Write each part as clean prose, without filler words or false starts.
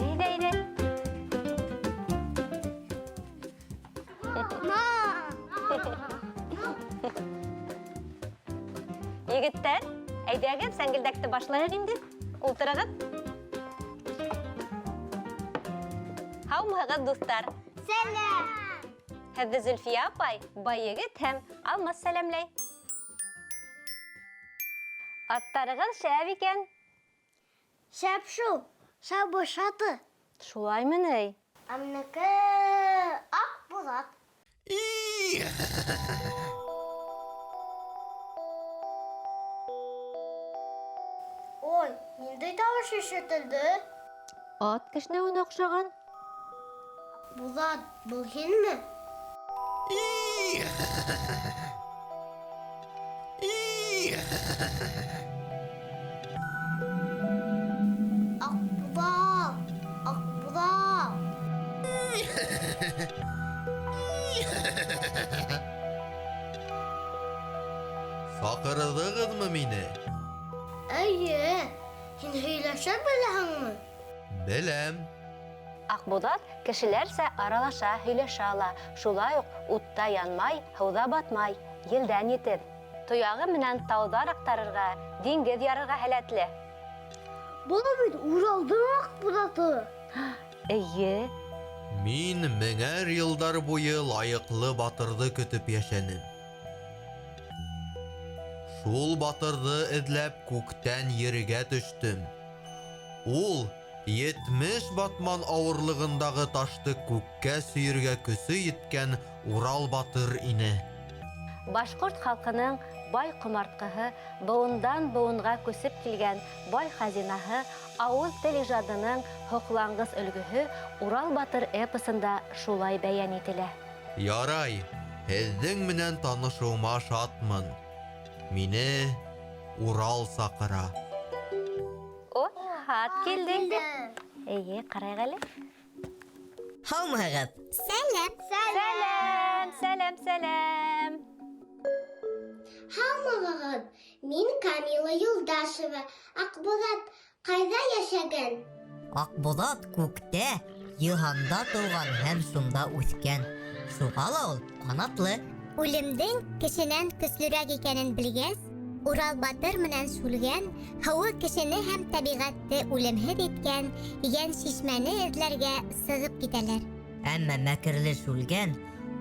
Әйҙә, әйҙә, әйҙә. Егеттәр, әйҙәгеҙ, сәңгелдәкте башлайыҡ инде. Ултырығыҙ. Һаумыһығыҙ, дуҫтар. Сәләм! Һеҙҙе Зөлфиә апай, бай егет һәм Алмаз сәләмләй. Аттарығыҙ шәп икән. Шәп шул, шабыш аты. Шулаймы ни? Ә минеке Аҡбуҙат. Ой, ниндәй тауыш ишетелде? Ат кешнәүенә оҡшаған. Булат, был һинме? Аҡбуҙат, Аҡбуҙат. Саҡырҙығыҙмы мине? Эйе, һин һөйләшә беләһеңме? Беләм. Аҡбуҙат кешеләрсә аралаша, һөйләшә ала. Шулай уҡ утта янмай, һыуҙа батмай, елдән етеҙ. Тояғы менән тауҙар аҡтарырға, диңгеҙ ярырға һәләтле. Был бит Уралдың Аҡбуҙаты. Эйе. Мин меңәр йылдар буйы лайыҡлы батырҙы көтөп йәшәнем. Шул батырҙы эҙләп күктән ергә төштөм. Ул 70 батман ауырлығындағы ташты күккә сөйөргә көсө еткән Урал батыр ине. Башҡорт халҡының бай ҡомартҡыһы, быуындан быуынға күсеп килгән бай хазинаһы, ауыҙ тел ижадының һоҡланғыс өлгөһө Урал батыр эпосында шулай бәйән ителә. Ярай, һеҙҙең менән танышыуыма шатмын. Мине Урал саҡыра. О, хат килде. Эйе, ҡарайыҡ әле. Һаумыһығыҙ! Сәләм. Сәләм, сәләм, сәләм. Һаумыһығыҙ! Мин Камила Юлдашева. Аҡбуҙат ҡайҙа йәшәгән? Аҡбуҙат күктә, йыһанда тыуған һәм шунда үҫкән. Шуға ла ул ҡанатлы. Үлемдең кешенән көслөрәк икәнен белгәс, Урал батыр менән Шүлгән һыуы кешене һәм тәбиғәтте үлемһеҙ иткән йән шишмәне эҙләргә сығып китәләр. Әммә мәкерле Шүлгән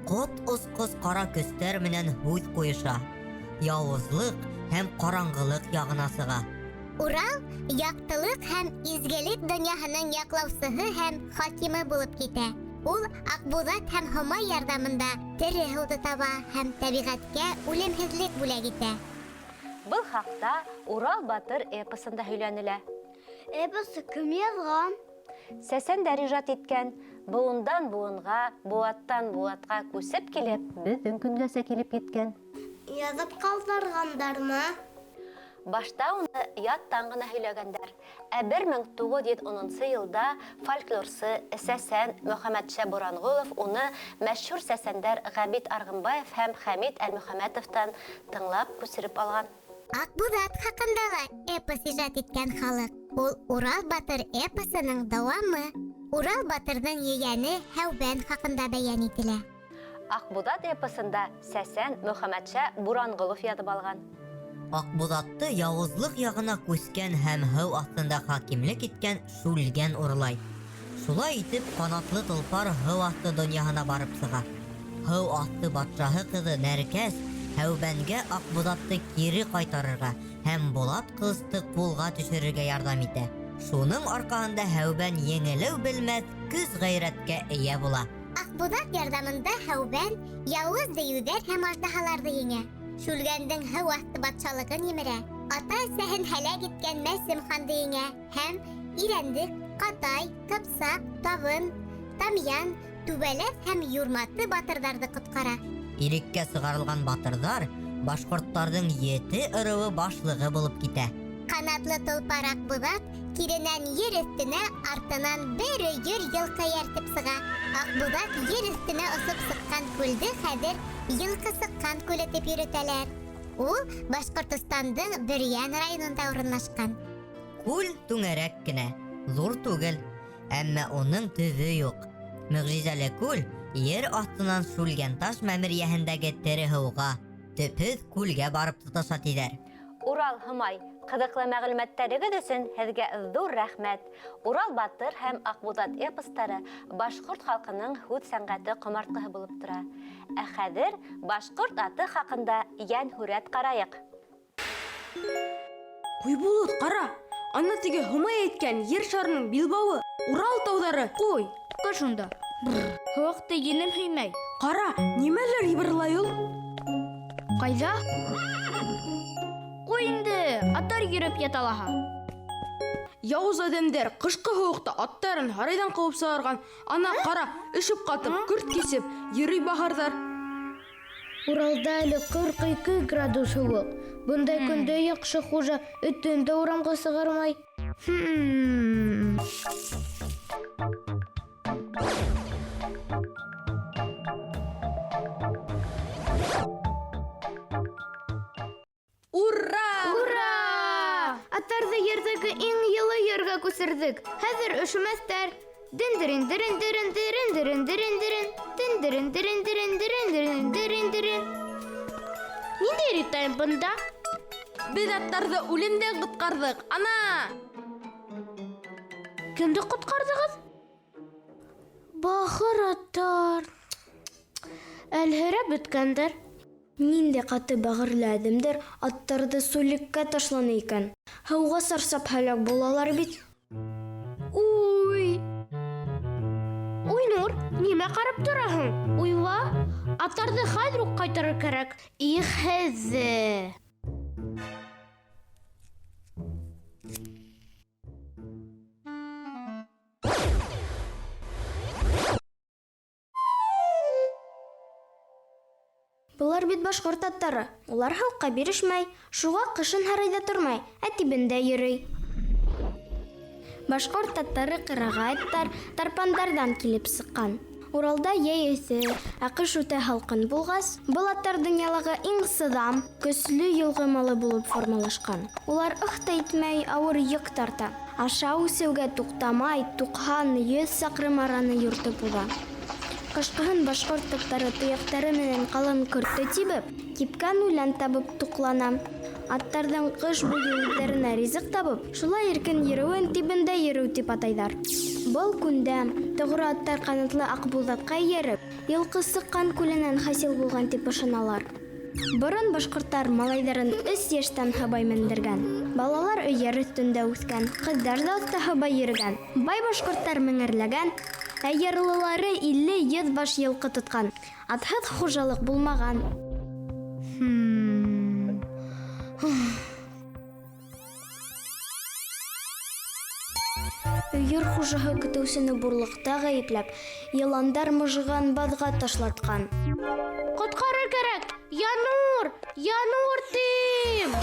ҡот осҡос ҡара көстәр менән һүҙ ҡуйыша. Яуызлыҡ һәм ҡараңғылыҡ яғына сыға. Урал яҡтылыҡ һәм изгелек донъяһының яҡлаусыһы һәм хакимы булып китә. Ул Аҡбуҙат һәм Һомай ярҙамында тере һыуҙы таба һәм тәбиғәткә үлемһеҙлек бүләк итә. Был хаҡта Урал батыр эпосында һөйләнелә. Эпосты кем яҙған? Сәсәндәр ижад иткән, быуындан быуынға, быуаттан быуатҡа күсеп килеп, беҙҙең көнгәсә килеп еткән. Яҙып ҡалдырғандармы? Башта уны яттан ғына һөйләгәндәр. Ә 1910 йылда фольклорсы, сәсән Мөхәммәтша Буранғолов уны мәшһүр сәсәндәр Ғәбит Арғынбаев һәм Хәмит Әлмөхәмәтовтан тыңлап күсереп алған. Аҡбуҙат хаҡында ла эпос ижад иткән халыҡ. Ул Урал батыр эпосының дауамы. Урал батырҙың ейәне Һәүбән хаҡында бәйән ителә. Аҡбуҙат эпосында сәсән Мөхәммәтша Буранғолов яҙып алған. Аҡбуҙатты яуызлыҡ яғына күскән һәм һыу аҫтында хакимлек иткән Шүлгән урлай. Шулай итеп, ҡанатлы толпар һыу аҫты донъяһына барып сыға. Һыу аҫты батшаһы ҡыҙы Нәркәс Һәүбәнгә Аҡбуҙатты кире ҡайтарырға һәм Булат ҡылысты ҡулға төшөрөргә ярҙам итә. Шуның арҡаһында Һәүбән еңелеү белмәҫ көс-ғәйрәткә эйә була. Аҡбуҙат ярҙамында Һәүбән яуыз дейеүҙәр һәм аждаһаларҙы еңә. Шүлгәндең һыу аҫты батшалығын емерә. ата-әсәһен һәләк иткән Мәсем ханды еңә һәм Ирәндек, Ҡатай, Ҡыпсаҡ, Табын, Тамъян, Түбәләҫ һәм Юрматы батырҙарҙы ҡотҡара. Иреккә сығарылған батырҙар башҡорттарҙың ете ырыуы башлығы булып китә. Ҡанатлы толпар Аҡбуҙат киренән ер өҫтөнә артынан бер өйөр йылҡы эйәртеп сыға. Аҡбуҙат ер өҫтөнә осоп сыҡҡан күлде хәҙер Йылҡы сыҡҡан күле тип йөрөтәләр. Ул Башҡортостандың Бөрйән районында урынлашҡан. Күл түңәрәк кенә, ҙур түгел, әммә уның төбө юҡ. Мөғжизәле күл ер аҫтынан Шүлгәнташ мәмерйәһендәге тере һыуға, төпһөҙ күлгә барып тоташа тиҙәр. Урал Һомай, ҡыҙыҡлы мәғлүмәттәрегеҙ өсөн һеҙгә ҙур рәхмәт. Урал батыр һәм Аҡбуҙат эпостары башҡорт халҡының һүҙ сәнғәте ҡомартҡыһы булып тора. Ә хәҙер башҡорт аты хаҡында йәнһүрәт ҡарайыҡ. Ҡуйбулыт, ҡара! Ана теге Һомай әйткән ер шарының билбауы, Урал тауҙары. Ҡуй, ҡыш унда. Һыуыҡты енем һөймәй. Ҡара, нимәлер йыбырлай ул? Ҡайҙа? Ҡуй инде, аттар йөрөп ята лаһа. Яуыз әҙәмдәр ҡышҡы һыуыҡта аттарын һарайҙан ҡыуып сығарған. Ана, ҡара, өшөп ҡатып, көрт кисеп, йөрөй баһырҙар. Уралда әле 42 градус һыуыҡ. Бындай көндә яҡшы хужа этен дә урамға сығармай. Хм. Ура! Ура! Аттарҙы ерҙәге иң йылы ергә күсерҙек. Хәҙер өшөмәҫтәр. Дендерин дерин дерин дерин дерин дерин дерин дендерин дерин дерин дерин дерин дерин дерин. Ниндәй ритайым бында? Беҙ аттарҙы үлемдән ҡотҡарҙыҡ. Ана! Кемде ҡотҡарҙығыҙ? Бахыр аттар. Әлһерәп бөткәндәр. Ниндәй ҡаты бәғерле әҙәмдәр аттарҙы сүллеккә ташланы икән? Һыуға сарсап һәләк булалар бит. Уй! Уйнур, нимә ҡарап тораһың? Уйла, аттарҙы хәҙер үк ҡайтарыр кәрәк. Их, һеҙҙе! Былар бит башҡорт аттары. Улар һыуыҡҡа бирешмәй, шуға ҡышын һарайҙа тормай, ә тибендә йөрөй. Башҡорт аттары ҡырағай аттар, тарпандарҙан килеп сыҡҡан. Уралда йәй эҫе, ә ҡыш үтә һалҡын булғас, был аттар донъялағы иң сыҙам, көслө йылғы малы булып формалашҡан. Улар ыҡ та итмәй ауыр йөк тарта. Ашау-эсеүгә туҡтамай, 90-100 саҡрым араны юртып уҙа. Ҡышҡыһын башҡорт аттары тояҡтары менән ҡалын көрттө тибеп, кипкән үлән табып туҡлана. Аттарҙың ҡыш буйы үҙҙәренә ризыҡ табып, шулай иркен йөрөүен тибендә йөрөү тип атайҙар. Был күндәм, тоғро аттар ҡанатлы Аҡбуҙатҡа эйәреп, йылҡы сыҡҡан күленән хасил булған тип ышаналар. Борон башҡорттар малайҙарын 3 йәштән һыбай мендергән. Балалар өйәр өҫтөндә үҫкән, ҡыҙҙар ҙа оҫта һыбай йөрөгән. Бай башҡорттар меңәрләгән, ә ярлылары 50-100 баш йылҡы тотҡан. Атһыҙ хужалыҡ булмаған. Өйөр хужаһы көтөүсене бурлыҡта ғәйепләп, йыландар мыжыған баҙға ташлатҡан. Ҡотҡарыр кәрәк! Янур! Янур тим!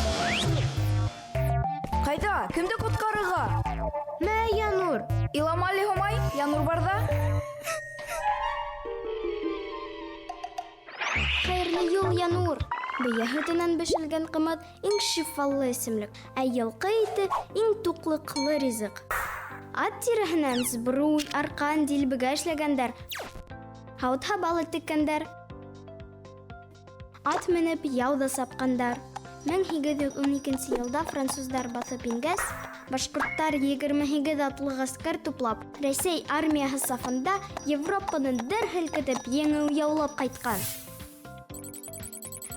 Ҡайҙа? Кемде ҡотҡарырға? Мә, Янур! Илама әле, Һомай, Янур барҙа. Хәйерле юл, Янур! Бейә һөтөнән бешелгән ҡымыҙ иң шифалы эсемлек, ә йылҡы ите иң туҡлыҡлы ризыҡ. Ат тиреһенән сбруй, арҡан, дилбегә эшләгәндәр, һауыт-һаба ла теккәндәр. Ат менеп яу ҙа сапҡандар. 1812 йылда француздар баҫып ингәс, башҡорттар 28 атлы ғәскәр туплап, Рәсәй армияһы сафында Европаны дер һелкетеп еңеү яулап ҡайтҡан.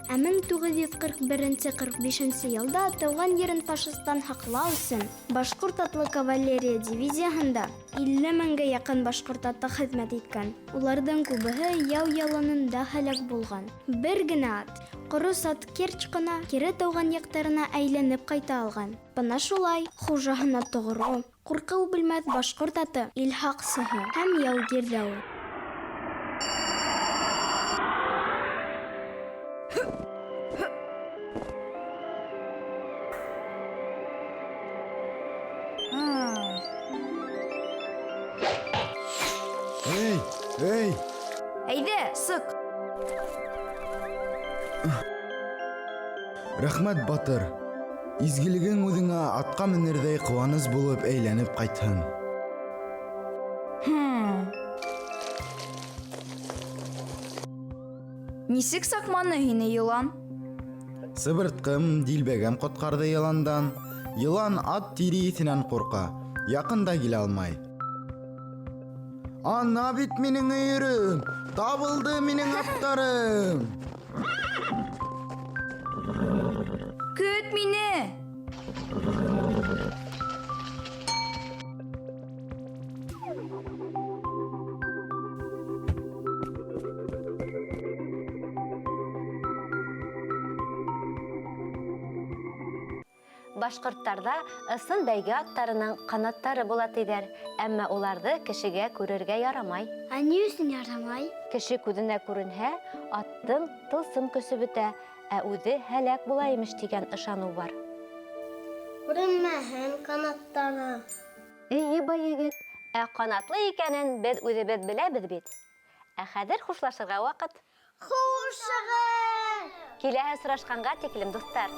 Ә 1941-45 нче елда тыуған ерен фашисттан һаҡлау өсөн Башҡорт атлы кавалерия дивизияһында 50 меңгә яҡын башҡорт аты хеҙмәт иткән. Уларҙың күбеһе яу яланында һәләк булған. Бер генә ат, ҡорос ат Керч ҡына кире тыуған яҡтарына әйләнеп ҡайта алған. Бына шулай, хужаһына тоғро, ҡурҡыу белмәҫ башҡорт аты ил һаҡсыһы һәм яугир ҙә ул. Эй, эй! Әйҙә, сыҡ. Рәхмәт, батыр. Изгелегең үҙеңә атҡа менерҙәй ҡыуаныс булып әйләнеп ҡайтһын. Нисек саҡманы һине йылан? Сыбыртҡым, дилбегәм ҡотҡарҙы йыландан. Йылан ат тире еҫенән ҡурҡа, яҡын да килә алмай. Ана бит минең өйөрөм, табылды минең аттарым. Көт мине! Башҡорттарҙа ысын бәйге аттарының ҡанаттары була тиҙәр, әммә уларҙы кешегә күрергә ярамай. Ә ни өсөн ярамай? Кеше күҙенә күренһә, аттың тылсым көсө бөтә, ә үҙе һәләк була имеш тигән ышаныу бар. Күренмәһен ҡанаттары. Эйе, бай егет, ә ҡанатлы икәнен беҙ үҙебеҙ беләбеҙ бит. Ә хәҙер хушлашырға ваҡыт. Хушығыҙ! Киләһе осрашҡанға тиклем, дуҫтар.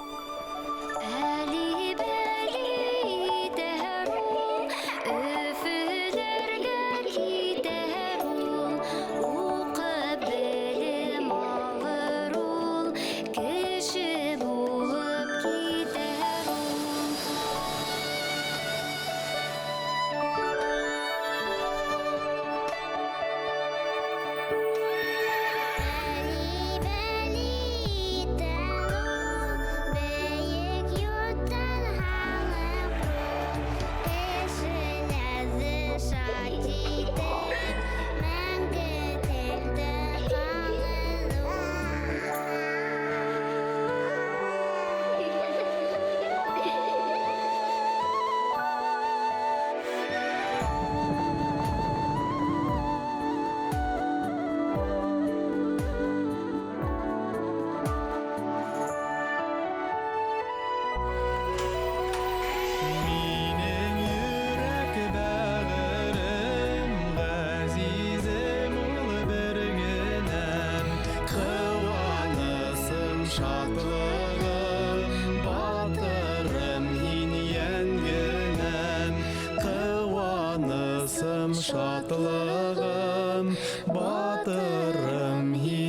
Минең йөрәк бәғерем, ғәзизем ул бер генәм. Ҡыуанысым, шатлығым, батырым һин йәнгенәм. Ҡыуанысым, шатлығым, батырым һин.